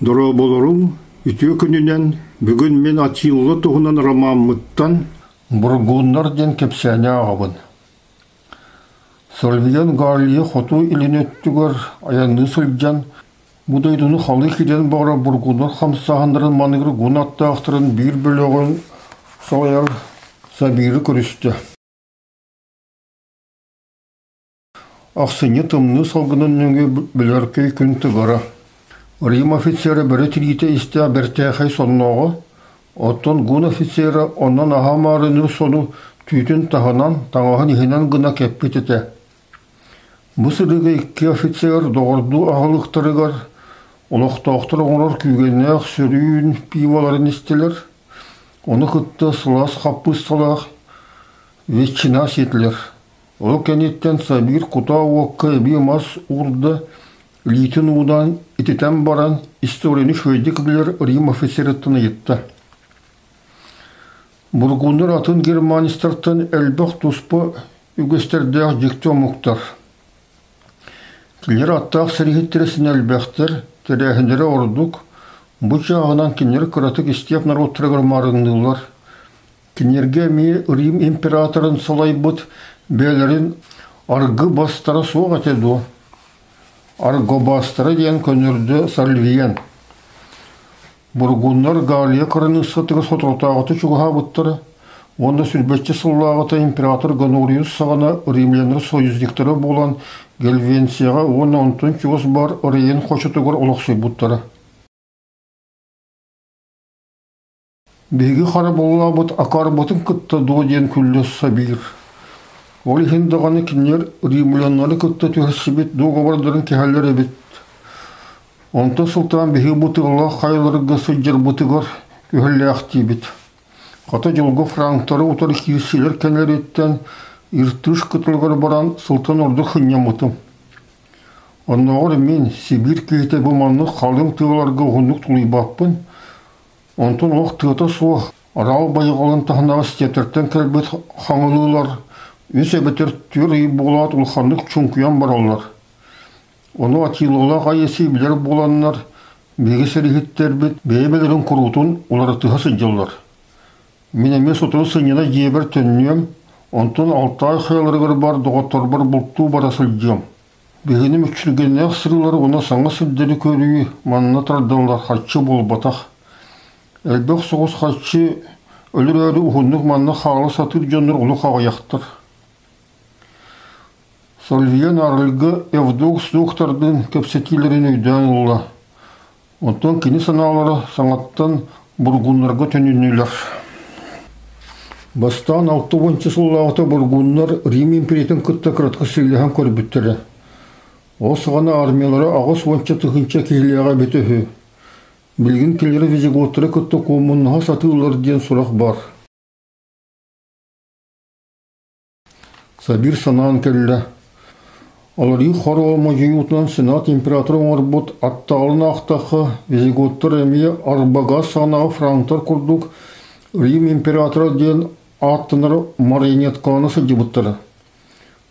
Дорооболоруҥ, үтүө күнүнэн! Бүгүн мин Атилла туһунан ромаммыттан «Бургуннар» диэн кэпсээни ааҕабын. Сольвиен Галлия хоту илин өттүгэр айанныы сылдьан, бу дойдуну халыы киирэн баҕарар бургуннар хамсааһыннарын маныгыр гун аттаахтарын биир бөлөҕүн салайар Сабиры көрүстэ. Ахсынньы тымныы салгынын нөҥүө бөлөркөй күн тыгара. Рим офицера бөрө тириитэ истээх бэртээхэй соннооҕо, оттон гун офицера онон аһа маарыныр сону түүтүн таһынан, таҥаһын иһинэн гына кэппит этэ. Бу сырыыга икки офицер доҕордуу аһылыктарыгар олохтоохтор оҥорор күүгэннээх сөрүүн пиволарын истилэр, ону кытта сылаас хаппыысталаах ветчина сиэтилэр. Ол кэнниттэн Сабир кутаа уокка эбии мас уурда, илиитин уунаан ититэн баран, историяны үчүгэйдик билэр Рим офицерыттан ыйытта: «Бургуннар атын германецтартан элбэх туспа үгэстэрдээх дьикти омуктар. Кинилэр аттаах сэрииһиттэрэ син элбэхтэр, тэрээһиннэрэ ордук, бу чааһынан кинилэр кыратык истиэп норуоттарыгар маарынныыллар. Кинилэргэ эмиэ Рим императорын салайбыт бэйэлэрин аргы бастара суох этэ дуо? Аргобастара диэн көннөрдө Сальвиен. Бургуннар Галия кыраныыссатыгар соторутааҕыта чугаһаабыттара уонна сүүрбэччэ сыллааҕыта император Гонориус саҕана римляннар союзниктара буолан Гельвенцияҕа уонна онтон чугас баар Рейн хочотугар олохсуйбуттара. Биһиги харабыллаабыт акаарбытын кытта дуо диэн күллэ Сабир. Ол иһин даҕаны кинилэр римляннары кытта түһэрсибит дуогабардарын кэһэллэр эбит. Онтон сылтаан биһиги бу тыалаах хайаларга сылдьарбытыгар күһэллээхтиибит. Хата дьолго франктары утары киирсиилэр кэлэриттэн Иртыш кытылыгар баран сылтан ордук сынньаммытым. Оннооҕор мин Сибиир киһитэ бу маннык халыҥ тыаларга уһуннук тулуйбаппын. Онтон олох тыата суох, араал байҕалын таһынааҕы стептэртэн кэлбит хаҥылыылар үс эбэтэр түөрт ый буолаат улаханнык чуҥкуйан бараллар. Ону Атилалаах Айеси билэр буоланнар, биһиги сэрииһиттэрбит бэйэ-бэйэлэрин куруутун уларытыһа сылдьаллар. Мин эмиэ сотору сынньана дьиэбэр төннүөм, онтон Алтаай хайаларыгар баар доҕотторбор бултуу бара сылдьыам. Биһигини мүччүргэннээх сырыылары уонна саҥа сирдэри көрүү манна тардаллар харчы буолбатах. Элбэх соҕус харчы өлөрөөрү уһуннук манна хаала сатыыр дьоннор олох аҕыйахтар. Сольвия Нарылга Евдокс доктордыын кэпсэтиилэрин өйдөөн ылла. Оттон кини санаалара саҥаттан бургуннарга төнүннүлэр. Бастаан 60 сыллааҕыта бургуннар Рим империятын кытта кыратык силлэһэн көрбүттэрэ. Ол саҕана армиялара 80 тыһыынча киһилээҕэ эбитэ үһү. Билигин кинилэри визиготтары кытта куомуннаһа сатыыллар диэн сурах баар. Сабир санаан кэллэ: Аларыы хоруо модьуйуутунан Сенат император оҥорбут аттаҕалын аахтахха, визиготтар эмиэ Арбагас саҕанааҕы франктар курдук Рим императора диэн ааттанар марионеткалана сылдьыбыттара.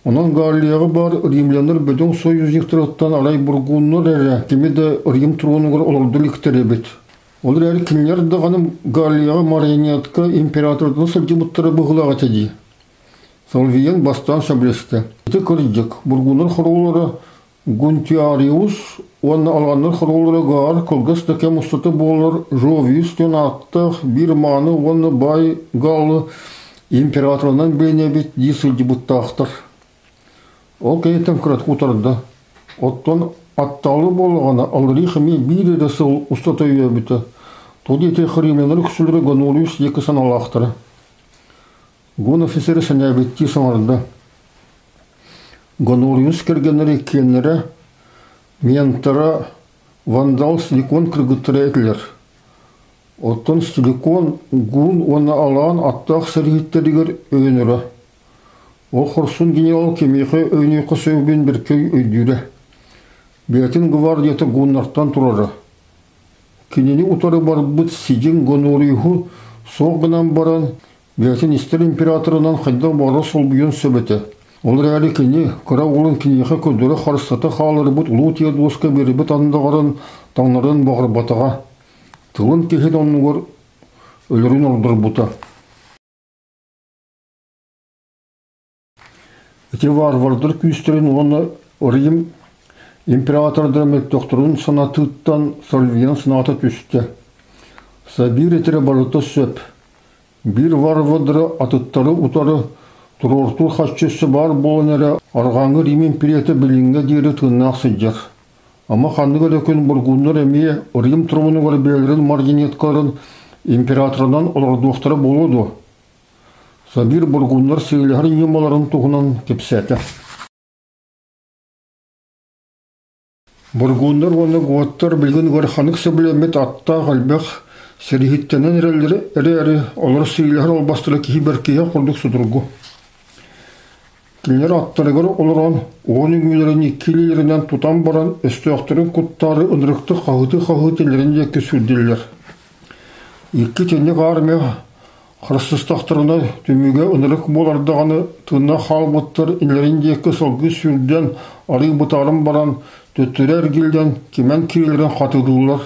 Онон Галлияҕа баар римляннар бөдөҥ союзниктарыттан арай бургуннар эрэ кими да Рим тронугар олордо иликтэр эбит. Ол эрээри кинилэр даҕаны Галлияҕа марионетка императордана сылдьыбыттара быһыылаах этэ дии. Салвиен бастаан сөбүлэстэ. Ити кырдьык, бургуннар хоруолара Гунтиариус уонна алааннар хоруолара Гаар кылгас да кэм устата буолар Жовиус диэн ааттаах биир мааны уонна баай гаалы императорынан билинэбит дии сылдьыбыттаахтар. Ол кэнниттэн кыратык утарда. Оттон аттаалы буоллаҕына Алрих эмиэ биир эрэ сыл устата өйөөбүтэ. Тоҕо диэтэр римляннар үксүлэрэ Гонориус диэки санаалаахтара. Гун офицеры сэнээбиттии саҥарда. Гонориус кэргэннэрэ иккиэннэрэ ментора Вандал Силикон кыргыттара этилэр. Оттон Силикон Гун уонна Алаан аттаах сэрииһиттэригэр өйөнөрө. Ол хорсун генерал кимиэхэ өйнүөххэ сөбүн бэркэ өйдүүрэ. Бэйэтин гвардията гуннартан турара. Кинини утары барбыт Сидин Гонориуһу суох гынан баран, бэйэтин истэр императорынан хайдах баҕарар солбуйуон сөп этэ. Ол эрээри кини кыра уолун киниэхэ көрдөрө харыстата хаалларбыт улуу Теодоска биэрбит андаҕарын таҥнарын баҕарбатаҕа, тылын киһи оннугар өлөрүн ордорбута. Ити варвардар күүстэрин уонна Рим императордара мөлтөхтөрүн санатыыттан Сальвиан санаата түстэ. Сабир этэрэ барыта сөп. Биир варвардары атыттары утары туруортуур харчы өссө баар буолан эрэ арҕааҥҥы Рим империята билиҥҥэ диэри тыыннаах сылдьар. Ама ханнык эрэ күн бургуннар эмиэ Рим тронугар бэйэлэрин марионеткаларын императорынан олордуохтара буолуо дуо? Сабир бургуннар сыылаһар ньымаларын туһунан кэпсээтэ. Бургуннар уонна готтар билигин ыараханнык сөбүлэммит аттаах элбэх сэрииһиттэнэн эрэллэри эрээри олор сыылаһар албастара киһи бэркиһэ курдук судургу. Кинилэр аттарыгар олорон, уон үҥүүлэрин икки илиилэринэн тутан баран өстөөхтөрүн куттаары ынырыктык хаһыытыы-хаһыытыы илэрин диэки сүүрдэллэр. Икки итинник армия Харсыстахтарына түмүгэ ынырык буолар даҕаны тыыннаах хаалбыттар иннилэрин диэки салгыы сүүрдэн, арыы бытааран баран, төттөрү эргиллэн, кимэн киирэллэрин хатылыыллар.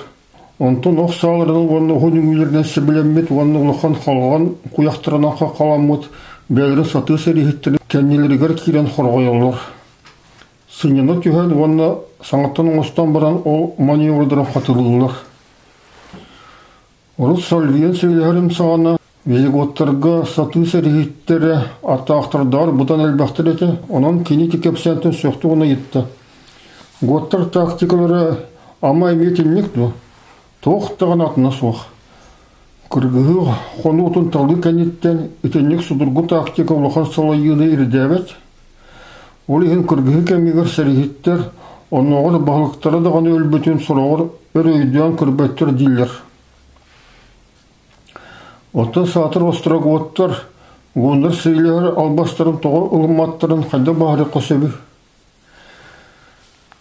Онтон ох сааларынан уонна уһун үҥүүлэринэн сэбилэммит уонна улахан халҕан куйахтарынан хаххаламмыт бэйэлэрин сатыы сэрииһиттэрин кэннилэригэр киирэн хорҕойоллор. Сынньана түһэн уонна саҥаттан оҥостон баран ол маневрдарын хатылыыллар. Урут Сальвиен сөйлөһөрүм саҕана визиготтарга сатыы сэрииһиттэрэ атаахтардаҕар быдан элбэхтэр этэ, онон кини ити кэпсээнтэн сөхтө уонна ыйытта: «Готтар тактикалара ама эмиэ итинник дуо? Туох даҕаны атына суох. Кыргыһыы хонуутун талыы кэнниттэн итинник судургу тактика улахан салайыыны ирдээбэт. Ол иһин кыргыһыы кэмигэр сэрииһиттэр оннооҕор баһылыктара даҕаны өлбүтүн сороҕор өр өйдөөн көрбөттөр дииллэр. Оттон саатар остроготтар гуннар сэриилэһэр албастарын тоҕо ылымматтарын хайдах баһарыахха сөбүй?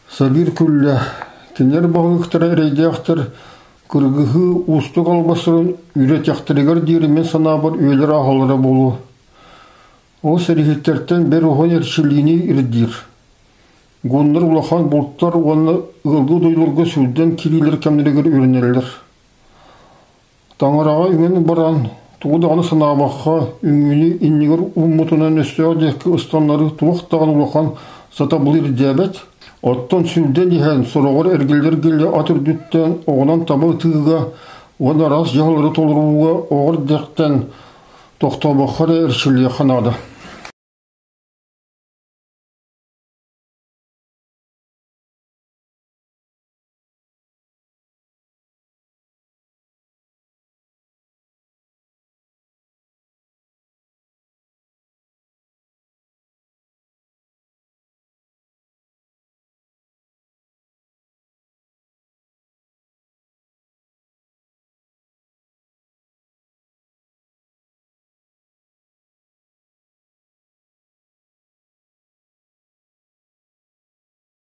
Сабир күллэ, кинилэр баһылыктара эрэйдээхтэр кыргыһыы уустук албастарын үөрэтиэхтэригэр диэри мин санаабар үйэлэр ааһаллара буолуо. Ол сэрииһиттэртэн бэр уһун эрчиллиини ирдиир. Гуннар улахан бултар уонна ыаллыы дойдуларга сүүрдэн киириилэр кэмнэригэр үөрэнэллэр. Таҥараҕа үҥэн баран, тугу даҕаны санаабакка, үҥүүнү иннигэр ууммутунан өстөөх диэки ыстаннарыы туох даҕаны улахан сатабылы ирдээбэт. Оттон сүүрдэн иһэн, сороҕор эргиллэ-эргиллэ ат үрдүттэн оҕунан таба ытыыга уонна араас дьаһаллары толорууга оҕо эрдэхтэн тохтообокко эрэ эрчиллиэххэ наада.